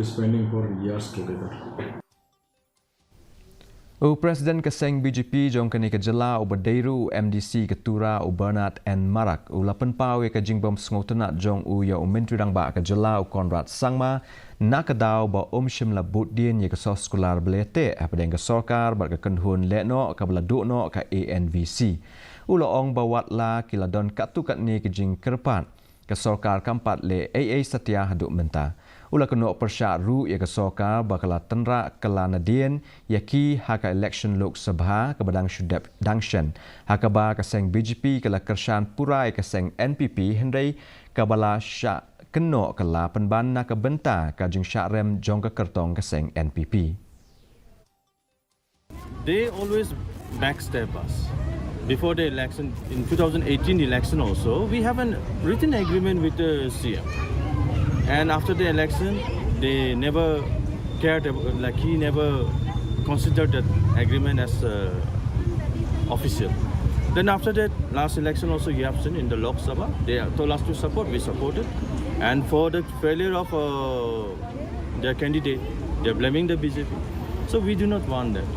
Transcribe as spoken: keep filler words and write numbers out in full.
spending for years together. U President ka seng B J P jong kane ka jylla uba dei ruh u M D C ka Tura u Bernard N Marak u la pynpaw ïa ka jingbym sngewtynnad jong u ïa u Myntri Rangbah ka jylla u Conrad Sangma na ka daw ba um shym la bud dien ïa ka soskular ba la ïateh hapdeng ka sorkar bad ka kynhun lehnoh kaba la duh noh ka A N V C. U la ong ba wat la ki la don katto katne ka jingkyrpad, ka sorkar kam pat leh ei ei satia haduh mynta. U la kynnoh pyrshah ruh ïa ka sorkar ba ka la tynrah kylla nadien ïa ki ha ka election Lok Sabha kaba dang shu dep dang shen, ha kaba ka seng B J P ka la kyrshan pura ïa ka seng N P P, hynrei kaba la shah kynnoh ka la pynban na ka bynta ka jingshah rem jong ka kyrtong ka seng N P P. They always backstep us. Before the election, in two thousand eighteen election also, we have a written agreement with the C M. And after the election, they never cared, ab- like he never considered that agreement as uh, official. Then after that, last election also, you have seen in the Lok Sabha, they told us to support, we supported. And for the failure of uh, their candidate, they're blaming the B J P. So we do not want that.